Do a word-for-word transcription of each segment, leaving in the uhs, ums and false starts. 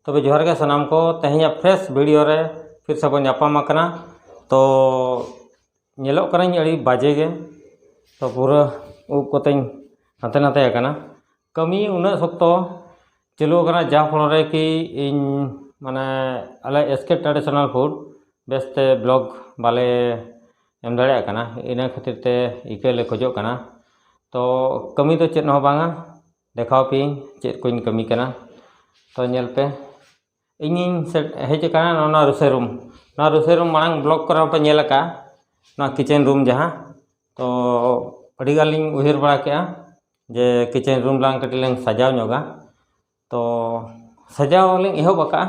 ᱛᱚᱵᱮ ᱡᱚᱦᱟᱨ ᱜᱮ ᱥᱟᱱᱟᱢ ᱠᱚ, ᱛᱮᱦᱮᱧᱟᱜ ᱯᱷᱨᱮᱥ ᱵᱷᱤᱰᱤᱭᱳ ᱨᱮ ᱯᱷᱤᱨ ᱥᱮ ᱵᱚᱱ ᱧᱟᱯᱟᱢ ᱟᱠᱟᱱᱟ᱾ ᱛᱚ ᱧᱮᱞᱚᱜ ᱠᱟᱹᱱᱟᱹᱧ ᱟᱹᱰᱤ ᱵᱟᱡᱮ ᱜᱮ, ᱛᱚ ᱯᱩᱨᱟᱹ ᱩᱵ ᱠᱚᱛᱮᱧ ᱦᱟᱱᱛᱮ ᱱᱟᱛᱮ ᱟᱠᱟᱱᱟ᱾ ᱠᱟᱹᱢᱤ ᱩᱱᱟᱹᱜ ᱥᱚᱠᱛᱚ ᱪᱟᱹᱞᱩ ᱟᱠᱟᱱᱟ, ᱡᱟ ᱯᱷᱚᱞᱚ ᱨᱮ ᱠᱤ ᱤᱧ ᱢᱟᱱᱮ ᱟᱞᱮ ᱮᱥ ᱠᱮ ᱴᱨᱟᱰᱤᱥᱚᱱᱟᱞ ᱯᱷᱩᱰ ᱵᱮᱥᱛᱮ ᱵᱞᱚᱜ ᱵᱟᱞᱮ ᱮᱢ ᱫᱟᱲᱮᱭᱟᱜ ᱠᱟᱱᱟ, ᱤᱱᱟᱹ ᱠᱷᱟᱹᱛᱤᱨ ᱛᱮ ᱤᱠᱟᱹ ᱞᱮ ᱠᱷᱚᱡᱚᱜ ᱠᱟᱱᱟ᱾ ᱛᱚ ᱠᱟᱹᱢᱤ ᱫᱚ ᱪᱮᱫ ᱦᱚᱸ ᱵᱟᱝᱟ, ᱫᱮᱠᱷᱟᱣ ᱯᱮᱭᱟᱹᱧ ᱪᱮᱫ ᱠᱚᱧ ᱠᱟᱹᱢᱤ ᱠᱟᱱᱟ᱾ ᱛᱚ ᱧᱮᱞ ᱯᱮ, ᱤᱧᱤᱧ ᱥᱮᱴ-, ᱦᱮᱡ ᱟᱠᱟᱱᱟ ᱱᱚᱣᱟ ᱨᱩᱥᱮ ᱨᱩᱢ᱾ ᱱᱚᱣᱟ ᱨᱩᱥᱮ ᱨᱩᱢ ᱢᱟᱲᱟᱝ ᱵᱞᱚᱜ ᱠᱚᱨᱮ ᱦᱚᱸᱯᱮ ᱧᱮᱞ ᱟᱠᱟᱫᱼᱟ, ᱱᱚᱣᱟ ᱠᱤᱪᱮᱱ ᱨᱩᱢ ᱡᱟᱦᱟᱸ᱾ ᱛᱚ ᱟᱹᱰᱤ ᱜᱟᱱ ᱞᱤᱧ ᱩᱭᱦᱟᱹᱨ ᱵᱟᱲᱟ ᱠᱮᱜᱼᱟ ᱡᱮ ᱠᱤᱪᱮᱱ ᱨᱩᱢ ᱞᱟᱝ ᱠᱟᱹᱴᱤᱡ ᱞᱟᱝ ᱥᱟᱡᱟᱣ ᱧᱚᱜᱟ᱾ ᱛᱚ ᱥᱟᱡᱟᱣ ᱞᱤᱧ ᱮᱦᱚᱵ ᱟᱠᱟᱫᱼᱟ᱾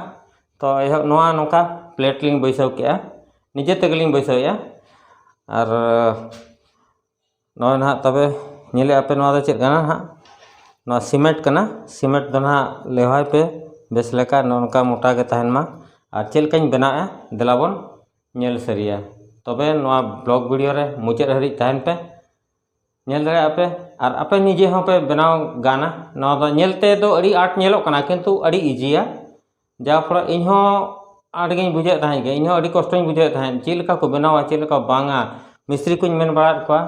ᱛᱚ ᱮᱦᱚᱵ ᱱᱚᱣᱟ ᱱᱚᱝᱠᱟ ᱯᱞᱮᱴ ᱞᱤᱧ ᱵᱟᱹᱭᱥᱟᱹᱣ ᱠᱮᱜᱼᱟ, ᱱᱤᱡᱮ ᱛᱮᱜᱮ ᱞᱤᱧ ᱵᱟᱹᱭᱥᱟᱹᱣᱮᱜᱼᱟ᱾ ᱟᱨ ᱱᱚᱜᱼᱚᱭ ᱱᱟᱦᱟᱜ ᱛᱚᱵᱮ ᱧᱮᱞᱮᱜᱼᱟ ᱯᱮ, ᱱᱚᱣᱟ ᱫᱚ ᱪᱮᱫ ᱠᱟᱱᱟ ᱱᱟᱦᱟᱜ? ᱱᱚᱣᱟ ᱥᱤᱢᱮᱱᱴ ᱠᱟᱱᱟ᱾ ᱥᱤᱢᱮᱱᱴ ᱫᱚ ᱱᱟᱦᱟᱜ ᱞᱮᱣᱦᱟᱭ ᱯᱮ ᱵᱮᱥ ᱞᱮᱠᱟ, ᱱᱚᱜᱼᱚ ᱱᱚᱝᱠᱟ ᱢᱚᱴᱟ ᱜᱮ ᱛᱟᱦᱮᱱ ᱢᱟ᱾ ᱟᱨ ᱪᱮᱫ ᱞᱮᱠᱟᱧ ᱵᱮᱱᱟᱣᱮᱜᱼᱟ, ᱫᱮᱞᱟ ᱵᱚᱱ ᱧᱮᱞ ᱥᱟᱹᱨᱤᱭᱟ᱾ ᱛᱚᱵᱮ ᱱᱚᱣᱟ ᱵᱞᱚᱜ ᱵᱷᱤᱰᱤᱭᱳ ᱨᱮ ᱢᱩᱪᱟᱹᱫ ᱦᱟᱹᱨᱤᱡ ᱛᱟᱦᱮᱱ ᱯᱮ, ᱧᱮᱞ ᱫᱟᱲᱮᱭᱟᱜᱼᱟ ᱯᱮ᱾ ᱟᱨ ᱟᱯᱮ ᱱᱤᱡᱮ ᱦᱚᱸᱯᱮ ᱵᱮᱱᱟᱣ ᱜᱟᱱᱟ᱾ ᱱᱚᱣᱟ ᱫᱚ ᱧᱮᱞ ᱛᱮ ᱫᱚ ᱟᱹᱰᱤ ᱟᱸᱴ ᱧᱮᱞᱚᱜ ᱠᱟᱱᱟ, ᱠᱤᱱᱛᱩ ᱟᱹᱰᱤ ᱤᱡᱤᱭᱟ᱾ ᱡᱟ ᱯᱷᱚᱞᱮ ᱤᱧ ᱦᱚᱸ ᱟᱸᱴ ᱜᱤᱧ ᱵᱩᱡᱷᱟᱹᱣᱮᱫ ᱛᱟᱦᱮᱸᱫ ᱜᱮ, ᱤᱧ ᱦᱚᱸ ᱟᱹᱰᱤ ᱠᱚᱥᱴᱚᱧ ᱵᱩᱡᱷᱟᱹᱣᱮᱫ ᱛᱟᱦᱮᱸᱫ, ᱪᱮᱫ ᱞᱮᱠᱟ ᱠᱚ ᱵᱮᱱᱟᱣᱟ, ᱪᱮᱫ ᱞᱮᱠᱟ ᱵᱟᱝᱟ᱾ ᱢᱤᱥᱛᱨᱤ ᱠᱚᱧ ᱢᱮᱱ ᱵᱟᱲᱟᱭᱮᱫ ᱠᱚᱣᱟ,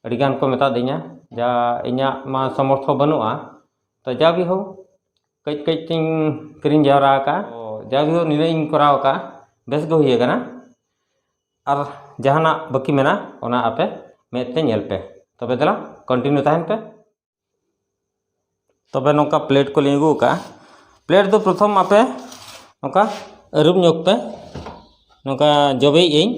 ᱟᱹᱰᱤ ᱜᱟᱱ ᱠᱚ ᱢᱮᱛᱟ ᱫᱤᱧᱟ, ᱡᱟ ᱤᱧᱟᱹᱜ ᱢᱟ ᱥᱟᱢᱚᱨᱛᱷᱚ ᱵᱟᱹᱱᱩᱜᱼᱟ᱾ ᱛᱚ ᱡᱟ ᱵᱤᱦᱳ ᱠᱟᱹᱡ ᱠᱟᱹᱡ ᱛᱤᱧ ᱠᱤᱨᱤᱧ ᱡᱟᱣᱨᱟ ᱟᱠᱟᱫᱼᱟ᱾ ᱛᱚ ᱡᱟ ᱵᱤᱦᱳ ᱱᱤᱱᱟᱹᱜ ᱤᱧ ᱠᱚᱨᱟᱣ ᱟᱠᱟᱫᱼᱟ, ᱵᱮᱥ ᱜᱮ ᱦᱩᱭ ᱟᱠᱟᱱᱟ᱾ ᱟᱨ ᱡᱟᱦᱟᱱᱟᱜ ᱵᱟᱹᱠᱤ ᱢᱮᱱᱟᱜᱼᱟ, ᱚᱱᱟ ᱟᱯᱮ ᱢᱮᱫ ᱛᱮ ᱧᱮᱞ ᱯᱮ᱾ ᱛᱚᱵᱮ ᱫᱮᱞᱟ ᱠᱚᱱᱴᱤᱱᱤᱭᱩ ᱛᱟᱦᱮᱱ ᱯᱮ᱾ ᱛᱚᱵᱮ ᱱᱚᱝᱠᱟ ᱯᱞᱮᱴ ᱠᱚᱞᱤᱧ ᱟᱹᱜᱩ ᱟᱠᱟᱫᱼᱟ᱾ ᱯᱞᱮᱴ ᱫᱚ ᱯᱨᱚᱛᱷᱚᱢ ᱟᱯᱮ ᱱᱚᱝᱠᱟ ᱟᱹᱨᱩᱵ ᱧᱚᱜ ᱯᱮ᱾ ᱱᱚᱝᱠᱟ ᱡᱚᱵᱮᱭᱮᱫ ᱟᱹᱧ᱾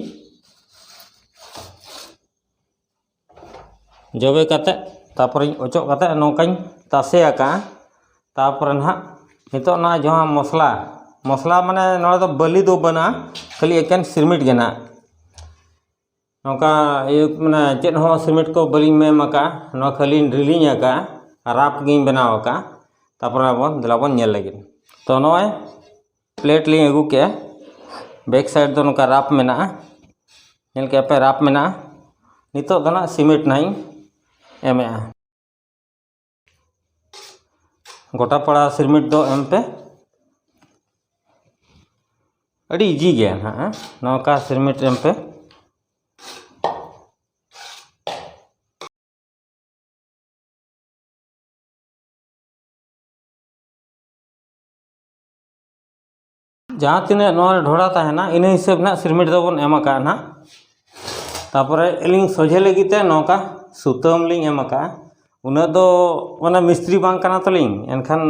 ᱡᱚᱵᱮ ᱠᱟᱛᱮ ᱛᱟᱨᱯᱚᱨᱮᱧ ᱚᱪᱚᱜ ᱠᱟᱛᱮ ᱱᱚᱝᱠᱟᱧ ᱛᱟᱥᱮ ᱟᱠᱟᱫᱼᱟ᱾ ᱛᱟᱨᱯᱚᱨᱮ ᱱᱟᱦᱟᱜ ᱱᱤᱛᱚᱜ ᱚᱱᱟ ᱡᱟᱦᱟᱸ ᱢᱚᱥᱞᱟ, ᱢᱚᱥᱞᱟ ᱢᱟᱱᱮ ᱱᱚᱰᱮ ᱫᱚ ᱵᱟᱹᱞᱤ ᱫᱚ ᱵᱟᱹᱱᱩᱜᱼᱟ, ᱠᱷᱟᱹᱞᱤ ᱮᱠᱮᱱ ᱥᱤᱨᱢᱤᱴ ᱜᱮ ᱱᱟᱦᱟᱜ᱾ ᱱᱚᱝᱠᱟ ᱤᱭᱟᱹ ᱢᱟᱱᱮ ᱪᱮᱫ ᱦᱚᱸ ᱥᱤᱨᱢᱤᱴ ᱠᱚ ᱵᱟᱹᱞᱤᱧ ᱮᱢ ᱟᱠᱟᱫᱼᱟ, ᱱᱚᱣᱟ ᱠᱷᱟᱹᱞᱤᱧ ᱰᱨᱤᱞᱤᱝ ᱟᱠᱟᱫᱼᱟ, ᱨᱟᱯ ᱜᱤᱧ ᱵᱮᱱᱟᱣ ᱟᱠᱟᱫᱼᱟ᱾ ᱛᱟᱨᱯᱚᱨᱮ ᱟᱵᱚ ᱫᱮᱞᱟ ᱵᱚᱱ ᱧᱮᱞ ᱞᱟᱹᱜᱤᱫ᱾ ᱛᱚ ᱱᱚᱜᱼᱚᱭ ᱯᱞᱮᱴ ᱞᱤᱧ ᱟᱹᱜᱩ ᱠᱮᱜᱼᱟ, ᱵᱮᱠ ᱥᱟᱭᱤᱰ ᱫᱚ ᱱᱚᱝᱠᱟ ᱨᱟᱯ ᱢᱮᱱᱟᱜᱼᱟ, ᱧᱮᱞ ᱠᱮᱜᱼᱟ ᱯᱮ ᱨᱟᱯ ᱢᱮᱱᱟᱜᱼᱟ᱾ ᱱᱤᱛᱚᱜ ᱫᱚ ᱱᱟᱦᱟᱜ ᱥᱤᱨᱢᱤᱴ ᱱᱟᱦᱟᱜ ᱤᱧ ᱮᱢᱮᱜᱼᱟ᱾ ᱜᱚᱴᱟ ᱯᱟᱲᱟ ᱥᱤᱨᱢᱤᱴ ᱫᱚ ᱮᱢ ᱯᱮ᱾ ᱟᱹᱰᱤ ᱤᱡᱤ ᱜᱮᱭᱟ ᱱᱟᱦᱟᱜ, ᱦᱮᱸ? ᱱᱚᱝᱠᱟ ᱥᱤᱨᱢᱤᱴ ᱮᱢ ᱯᱮ᱾ ᱡᱟᱦᱟᱸ ᱛᱤᱱᱟᱹᱜ ᱱᱚᱣᱟ ᱰᱷᱚᱲᱟ ᱛᱟᱦᱮᱱᱟ, ᱤᱱᱟᱹ ᱦᱤᱥᱟᱹᱵ ᱱᱟᱦᱟᱜ ᱥᱤᱨᱢᱤᱴ ᱫᱚᱵᱚᱱ ᱮᱢ ᱟᱠᱟᱫᱼᱟ ᱱᱟᱦᱟᱜ᱾ ᱛᱟᱨᱯᱚᱨᱮ ᱟᱹᱞᱤᱧ ᱥᱚᱡᱷᱮ ᱞᱟᱹᱜᱤᱫ ᱛᱮ ᱱᱚᱝᱠᱟ ᱥᱩᱛᱟᱹᱢ ᱞᱤᱧ ᱮᱢ ᱟᱠᱟᱫᱼᱟ᱾ ᱩᱱᱟᱹᱜ ᱫᱚ ᱢᱟᱱᱮ ᱢᱤᱥᱛᱨᱤ ᱵᱟᱝ ᱠᱟᱱᱟ ᱛᱟᱹᱞᱤᱧ, ᱮᱱᱠᱷᱟᱱ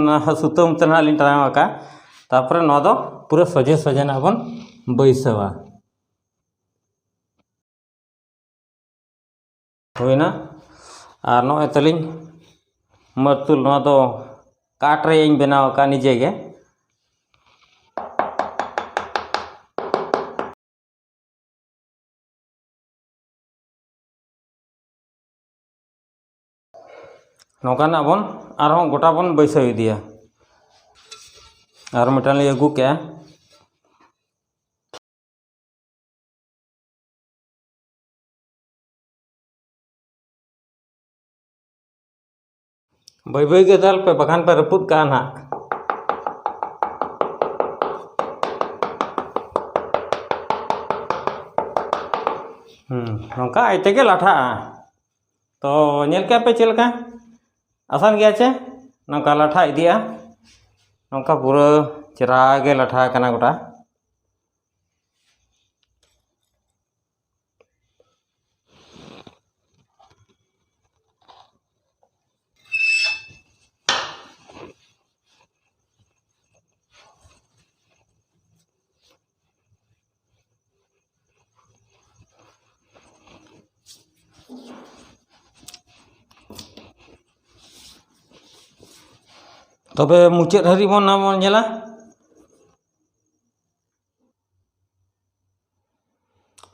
ᱥᱩᱛᱟᱹᱢ ᱛᱮ ᱱᱟᱦᱟᱜ ᱞᱤᱧ ᱴᱟᱱᱟᱣ ᱟᱠᱟᱫᱼᱟ᱾ ᱛᱟᱨᱯᱚᱨᱮ ᱱᱚᱣᱟ ᱫᱚ ᱯᱩᱨᱟᱹ ᱥᱚᱡᱷᱮ ᱥᱚᱡᱷᱮ ᱱᱟᱦᱟᱜ ᱵᱚᱱ ᱵᱟᱹᱭᱥᱟᱹᱣᱟ᱾ ᱦᱩᱭᱱᱟ᱾ ᱟᱨ ᱱᱚᱜᱼᱚᱭ ᱛᱟᱹᱞᱤᱧ ᱢᱟᱹᱨᱛᱩᱞ, ᱱᱚᱣᱟ ᱫᱚ ᱠᱟᱴ ᱨᱮᱭᱟᱜ ᱤᱧ ᱵᱮᱱᱟᱣ ᱟᱠᱟᱫ ᱱᱤᱡᱮ ᱜᱮ᱾ ᱱᱚᱝᱠᱟᱱᱟᱜ ᱵᱚᱱ ᱟᱨᱦᱚᱸ ᱜᱚᱴᱟ ᱵᱚᱱ ᱵᱟᱹᱭᱥᱟᱹᱣ ᱤᱫᱤᱭᱟ᱾ ᱟᱨ ᱢᱤᱫᱴᱟᱝ ᱞᱤᱧ ᱟᱹᱜᱩ ᱠᱮᱜᱼᱟ᱾ ᱵᱟᱹᱭ ᱵᱟᱹᱭ ᱜᱮ ᱫᱟᱞ ᱯᱮ, ᱵᱟᱠᱷᱟᱱ ᱯᱮ ᱨᱟᱹᱯᱩᱫ ᱠᱟᱜᱼᱟ ᱱᱟᱦᱟᱜ᱾ ᱦᱩᱸ, ᱱᱚᱝᱠᱟ ᱟᱡ ᱛᱮᱜᱮ ᱞᱟᱴᱷᱟᱜᱼᱟ᱾ ᱛᱚ ᱧᱮᱞ ᱠᱮᱜᱼᱟ ᱯᱮ ᱪᱮᱫ ᱞᱮᱠᱟ? ᱟᱥᱟᱱ ᱜᱮᱭᱟ ᱪᱮ? ᱱᱚᱝᱠᱟ ᱞᱟᱴᱷᱟ ᱤᱫᱤᱜᱼᱟ᱾ ᱱᱚᱝᱠᱟ ᱯᱩᱨᱟᱹ ᱪᱮᱦᱨᱟ ᱜᱮ ᱞᱟᱴᱷᱟ ᱟᱠᱟᱱᱟ ᱜᱚᱴᱟ᱾ ᱛᱚᱵᱮ ᱢᱩᱪᱟᱹᱫ ᱦᱟᱹᱨᱤᱡ ᱵᱚᱱ, ᱚᱱᱟ ᱵᱚᱱ ᱧᱮᱞᱟ᱾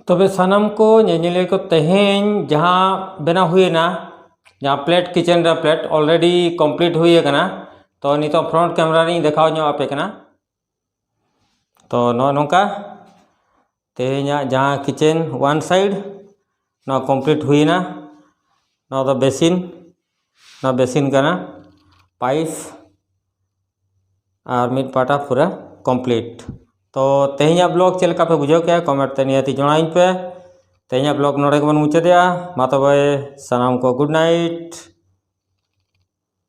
ᱛᱚᱵᱮ ᱥᱟᱱᱟᱢ ᱠᱚ ᱧᱮᱧᱮᱞᱤᱭᱟᱹ ᱠᱚ, ᱛᱮᱦᱮᱧ ᱡᱟᱦᱟᱸ ᱵᱮᱱᱟᱣ ᱦᱩᱭᱮᱱᱟ, ᱡᱟᱦᱟᱸ plate, kitchen ᱨᱮ plate already complete ᱦᱩᱭ ᱟᱠᱟᱱᱟ᱾ ᱛᱚ ᱱᱤᱛᱚᱜ front camera ᱨᱤᱧ ᱫᱮᱠᱷᱟᱣ ᱧᱚᱜ ᱟᱯᱮ ᱠᱟᱱᱟ᱾ ᱛᱚ ᱱᱚᱜᱼᱚ ᱱᱚᱝᱠᱟ ᱛᱮᱦᱮᱧᱟᱜ ᱡᱟᱦᱟᱸ kitchen one side, ᱱᱚᱣᱟ complete ᱦᱩᱭᱮᱱᱟ᱾ ᱱᱚᱣᱟ ᱫᱚ basin, ᱱᱚᱣᱟ basin ᱠᱟᱱᱟ, pipe ᱟᱨ ᱢᱤᱫ ᱯᱟᱦᱴᱟ ᱯᱩᱨᱟᱹ complete᱾ ᱛᱚ ᱛᱮᱦᱮᱧᱟᱜ ᱵᱞᱚᱜ ᱪᱮᱫ ᱞᱮᱠᱟ ᱯᱮ ᱵᱩᱡᱷᱟᱹᱣ ᱠᱮᱜᱼᱟ, ᱠᱚᱢᱮᱱᱴ ᱛᱮ ᱱᱤᱦᱟᱹᱛᱤ ᱡᱚᱱᱟᱣᱟᱹᱧ ᱯᱮ᱾ ᱛᱮᱦᱮᱧᱟᱜ ᱵᱞᱚᱜ ᱱᱚᱰᱮ ᱜᱮᱵᱚᱱ ᱢᱩᱪᱟᱹᱫᱮᱜᱼᱟ᱾ ᱢᱟ ᱛᱚᱵᱮ ᱥᱟᱱᱟᱢ ᱠᱚ ᱜᱩᱰ ᱱᱟᱭᱤᱴ᱾